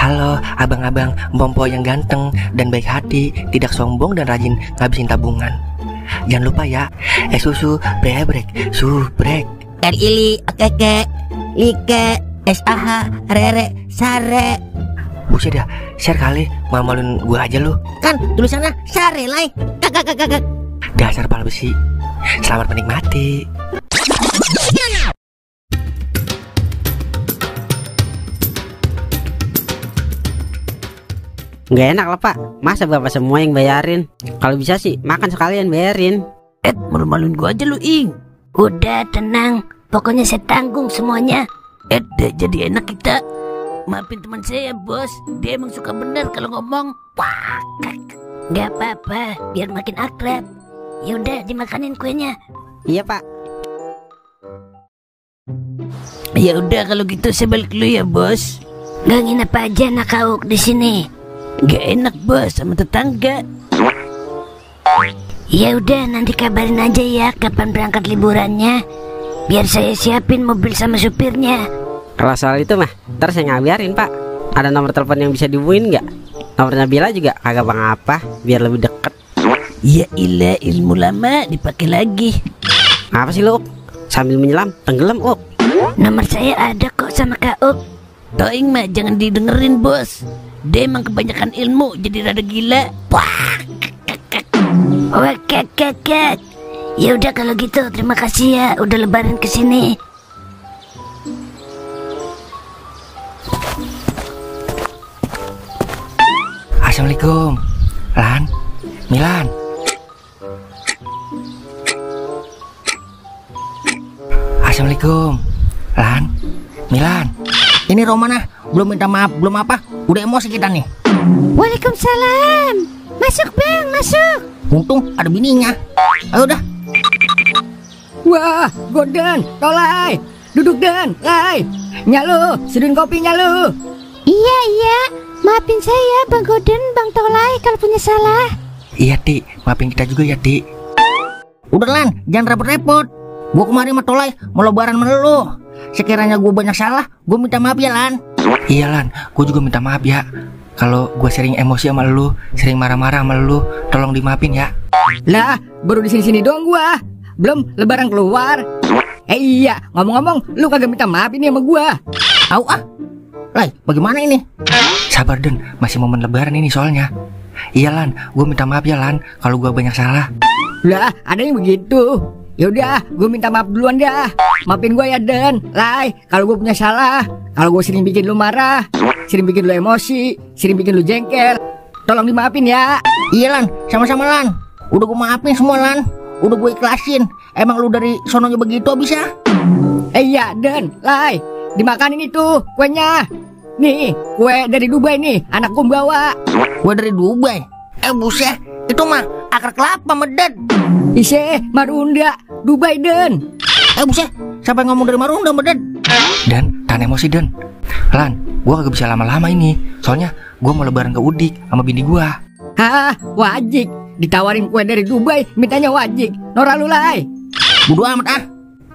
Halo abang-abang Mpompo yang ganteng dan baik hati, tidak sombong dan rajin ngabisin tabungan. Jangan lupa ya, susu brebrek, subrek. Ili, keke, like, SAH, rere, sare. Buset dah, share kali, malu-maluin gua aja lu. Kan tulisannya sare, lai. Kakak. Dasar pala besi. Selamat menikmati. Nggak enak lah pak, masa bapak semua yang bayarin? Kalau bisa sih makan sekalian bayarin. Malu-maluin gua aja lu, Ing. Udah tenang, pokoknya saya tanggung semuanya. Jadi enak kita. Maafin teman saya bos, dia emang suka bener kalau ngomong. Wah, nggak apa-apa, biar makin akrab. Yaudah dimakanin kuenya. Iya pak. Ya udah kalau gitu saya balik dulu ya bos. Gak nginep aja anak kau di sini. Gak enak bos sama tetangga. Ya udah nanti kabarin aja ya kapan berangkat liburannya, biar saya siapin mobil sama supirnya. Kalau soal itu mah ntar saya ngabarin pak. Ada nomor telepon yang bisa dihubungin nggak? Nomornya Bila juga kagak bang apa, biar lebih deket. Ya ilah, ilmu lama dipakai lagi. Apa sih lu? Sambil menyelam tenggelam Uk. Nomor saya ada kok sama Kak Uk. Toing mah jangan didengerin bos, dia emang kebanyakan ilmu jadi rada gila. Wah, kakak. Ya udah kalau gitu terima kasih ya udah lebaran kesini. Assalamualaikum, Lan, Milan. Assalamualaikum, Lan, Milan. Ini Romana, belum minta maaf, belum apa, udah emosi kita nih. Waalaikumsalam. Masuk bang, masuk. Untung ada bininya. Ayo dah. Wah, Gordon, Tolai, duduk Den, Lai. Nyalu, seduhin kopinya lu. Iya, maafin saya Bang Gordon, Bang Tolai kalau punya salah. Iya Ti, maafin kita juga ya Ti. Udah Lan, jangan repot-repot. Gua kemarin sama Tolai mau lebaran sama lu. Sekiranya gue banyak salah, gue minta maaf ya Lan. Iya Lan, gue juga minta maaf ya. Kalau gue sering emosi sama lu, sering marah-marah sama lu, tolong dimaafin ya. Lah, baru di sini doang gua. Belum lebaran keluar. Iya, ngomong-ngomong, lu kagak minta maaf ini sama gua. Au ah. Lai, bagaimana ini? Sabar Den, masih momen lebaran ini soalnya. Iya Lan, gue minta maaf ya Lan kalau gue banyak salah. Lah, ada yang begitu. Yaudah, gue minta maaf duluan dah. Maafin gue ya Den, Lai, kalau gue punya salah. Kalau gue sering bikin lu marah, sering bikin lu emosi, sering bikin lu jengkel, tolong dimaafin ya. Iya Lan, sama-sama Lan. Udah gue maafin semua Lan. Udah gue ikhlasin. Emang lu dari sononya begitu bisa? Iya Den, Lai, dimakanin itu kuenya. Nih, kue dari Dubai nih, anak gue bawa. Kue dari Dubai? Buset, itu mah akar kelapa medet. Ise, Marunda, Dubai Den. Buset, siapa yang ngomong dari Marunda medet? Dan, tahan emosi Den. Lan, gua kagak bisa lama-lama ini. Soalnya gua mau lebaran ke Udik sama bini gua. Hah, wajik. Ditawarin kue dari Dubai, mintanya wajik. Nora lu Lai. Bodo amat ah.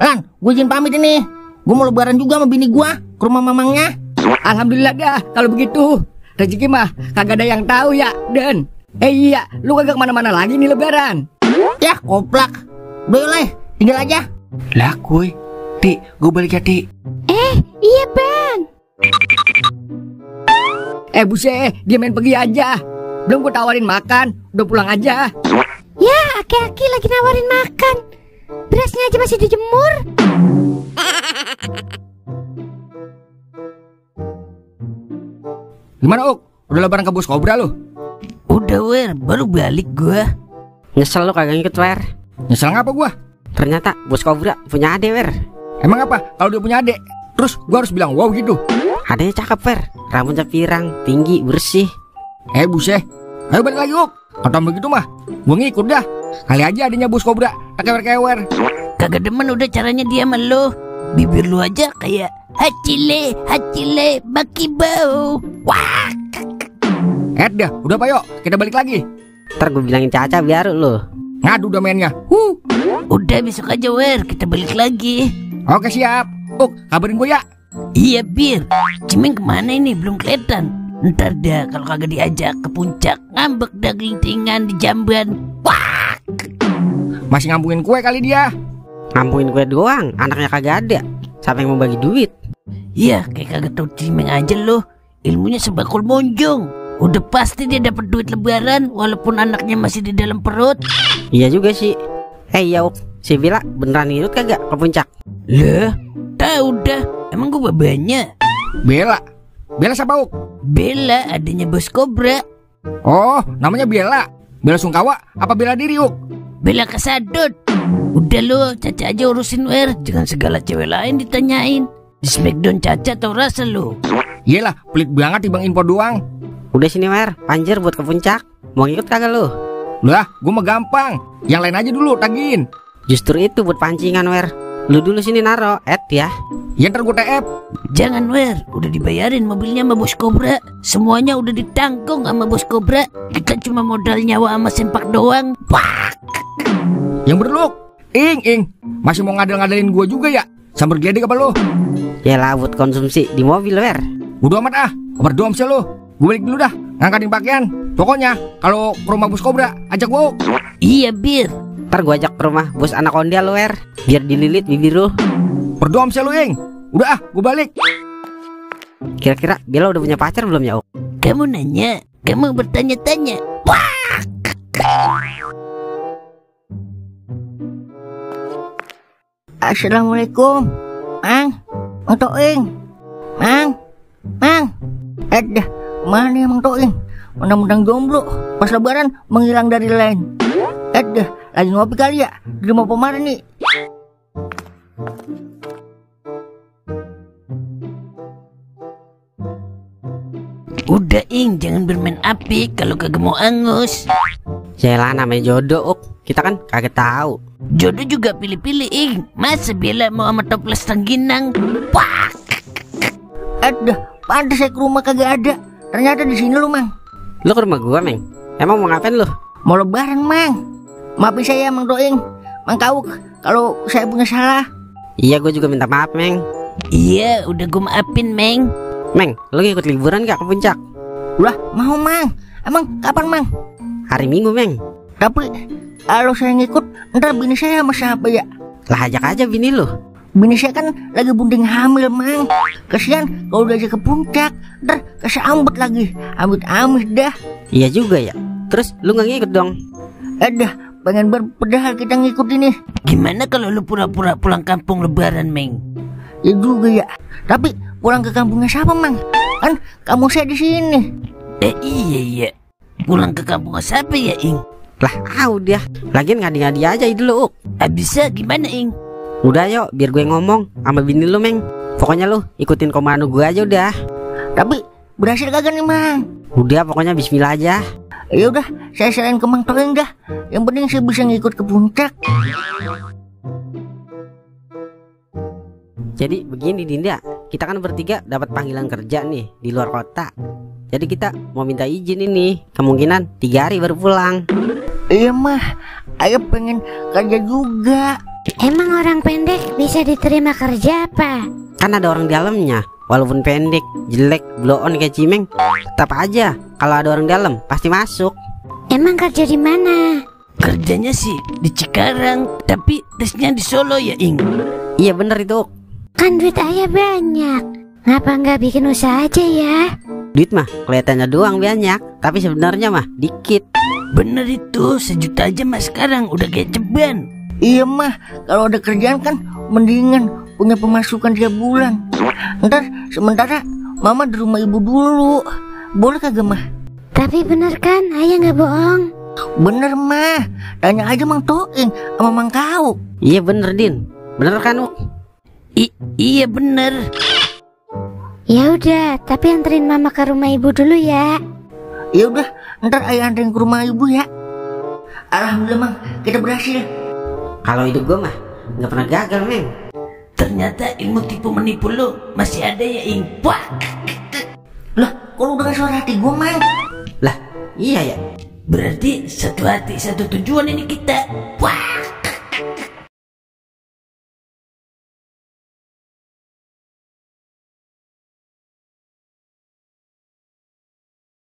Lan, gue izin pamit ini. Gua mau lebaran juga sama bini gua ke rumah mamangnya. Alhamdulillah dah kalau begitu. Rezeki mah kagak ada yang tahu ya, Den. Iya, lu kagak kemana-mana lagi nih lebaran. Ya, koplak. Boleh, tinggal aja. Lah, kuy. Ti, gue balik ya, Ti. Iya Bang. Buset, dia main pergi aja. Belum gue tawarin makan, udah pulang aja. Ya, aki-aki lagi nawarin makan. Berasnya aja masih dijemur. Gimana Uk? Udah lebaran ke Bos Kobra lu? Udah Wer, baru balik gua. Nyesel lu kagak ngikut Wer. Nyesel ngapa gua? Ternyata Bos Kobra punya ade Wer. Emang apa kalau dia punya adek? Terus gua harus bilang wow gitu? Adanya cakep Wer, rambutnya pirang, tinggi, bersih. Buset. Ayo balik lagi Uk. Kalau begitu mah gua ngikut dah. Kali aja adanya Bos Kobra kewer-kewer. Kagak demen udah caranya dia sama lu. Bibir lu aja kayak hacile bakibau. Wah. Dah, udah Pak yuk, kita balik lagi. Ntar gue bilangin Caca biar lu. Ngadu udah mainnya. Udah besok aja Wer, kita balik lagi. Oke siap. Uk, kabarin gue ya. Iya Bir. Cimeng kemana ini belum kelihatan. Ntar dah kalau kagak diajak ke puncak, ngambek dah gelintingan di jamban. Wah, Masih ngambungin kue kali dia. Ngampuin gue doang, anaknya kagak ada. Siapa yang mau bagi duit? iya kayak kagak tau cimeng aja lo. Ilmunya sebakul monjong. Udah pasti dia dapat duit lebaran walaupun anaknya masih di dalam perut. Iya juga sih. Ya Uk, si Vila beneran ikut kagak ke puncak? Lah, tahu dah. Emang gue babanya. Bella. Bella siapa, Uk? Bella adanya Bos Kobra. Oh, namanya Bella. Bella Sungkawa apa bela diri, Uk? Bella Kasadot. Udah lo, Caca aja urusin Wer. Jangan segala cewek lain ditanyain. Di Smackdown Caca tau rasa lo. Iyalah, pelit banget Bang info doang. Udah sini Wer, panjer buat ke puncak. Mau ngikut kagak lu? Lah, gue mah gampang. Yang lain aja dulu tagihin. Justru itu buat pancingan Wer. Lu dulu sini naro, ya. Ya ntar gue TF. Jangan Wer, udah dibayarin mobilnya sama Bos Kobra. Semuanya udah ditanggung sama Bos Kobra. Kita cuma modal nyawa sama sempak doang. Wah, Yang berluk. Ing. Masih mau ngadal-ngadalin gue juga ya? Sambar geledek apa lu? Yalah buat konsumsi di mobil Wer. Udah amat ah. Berdua sih lu. Gue balik dulu dah. Ngangkatin pakaian. Pokoknya kalau ke rumah Bos Kobra ajak gue. iya Bir. Ntar gua ajak ke rumah bos Anaconda lu Wer. Biar dililit bibir lu. Berdua sih lu, Ing. Udah ah, gue balik. Kira-kira Bella udah punya pacar belum ya Uk? Kamu nanya, kamu bertanya-tanya. Wah, Assalamualaikum, Mang. Mang Toing. Mang. Dah, mana ya Mang Toing? Mudah-mudahan jomblo. Pas lebaran menghilang dari lain. Dah, lagi ngopi kali ya? Di rumah Pomar nih. udah Ing, jangan bermain api kalau kagak mau angus. Yalah namanya jodoh Uk. Kita kan kagak tahu. Jodoh juga pilih-pilih Ing. Masa Bella mau sama toples tangginang? Wah, Dah, pantas saya ke rumah kagak ada. Ternyata di sini lu, Mang. Lu ke rumah gua Meng. Emang mau ngapain lu? Mau lebaran, Mang. Maafin saya, Mang Toing. Mang Kauk, kalau saya punya salah. Iya gua juga minta maaf Meng. iya udah gue maafin Meng. Meng, lu ngikut liburan gak ke puncak? Lah, mau, Mang. Emang kapan, Mang? Hari Minggu Meng. Tapi kalau saya ngikut, ntar bini saya sama siapa ya? Lah ajak aja bini lu. Bini saya kan lagi bunding hamil, Mang. Kasihan kalau udah aja ke puncak, ntar kesambet lagi. Amit-amit dah. Iya juga ya. Terus lu gak ngikut dong? Dah, pengen berpedal kita ngikut ini. Gimana kalau lu pura-pura pulang kampung lebaran Meng? Ya juga ya. Tapi pulang ke kampungnya siapa, Mang? Kan kamu saya di sini. Iya pulang ke kampung siapa ya Ing? Lah udah. Lagian ngadi-ngadi aja dulu Uk. Bisa gimana Ing? Udah yuk biar gue ngomong sama bini lu Meng. Pokoknya lu ikutin komando gue aja udah. Tapi berhasil kagak nih, Mang? Udah pokoknya bismillah aja. Ya udah, saya serahin ke Mang Toing dah. Yang penting saya bisa ngikut ke puncak. Jadi begini Dinda, kita kan bertiga dapat panggilan kerja nih di luar kota. Jadi kita mau minta izin ini, kemungkinan 3 hari baru pulang. Iya mah, ayo pengen kerja juga. Emang orang pendek bisa diterima kerja apa? Kan ada orang di dalamnya, walaupun pendek, jelek, blow on kayak Cimeng, tetap aja kalau ada orang dalam pasti masuk. Emang kerja di mana? Kerjanya sih di Cikarang, tapi tesnya di Solo ya Ing. Iya bener itu Uk. Kan duit ayah banyak. Ngapa nggak bikin usaha aja ya? Duit mah kelihatannya doang banyak, tapi sebenarnya mah dikit. Bener itu, 1 juta aja mas sekarang udah kayak ceban. Iya mah, kalau ada kerjaan kan mendingan punya pemasukan tiap bulan. Ntar sementara mama di rumah ibu dulu. Boleh kagak mah? Tapi bener kan ayah nggak bohong? Bener mah, tanya aja Mang Toing sama Mang Kauk. Iya bener Din, bener kan Uk? Iya bener. Ya udah, tapi anterin mama ke rumah ibu dulu ya. Ya udah, ntar ayah anterin ke rumah ibu ya. Alhamdulillah Mang, kita berhasil. Kalau hidup gue mah nggak pernah gagal Meng. Ternyata ilmu tipu menipu lo masih ada ya Ing. Wah, Lah, kalau udah suara hati gue, Mang. Lah iya ya. berarti satu hati satu tujuan ini kita. Wah.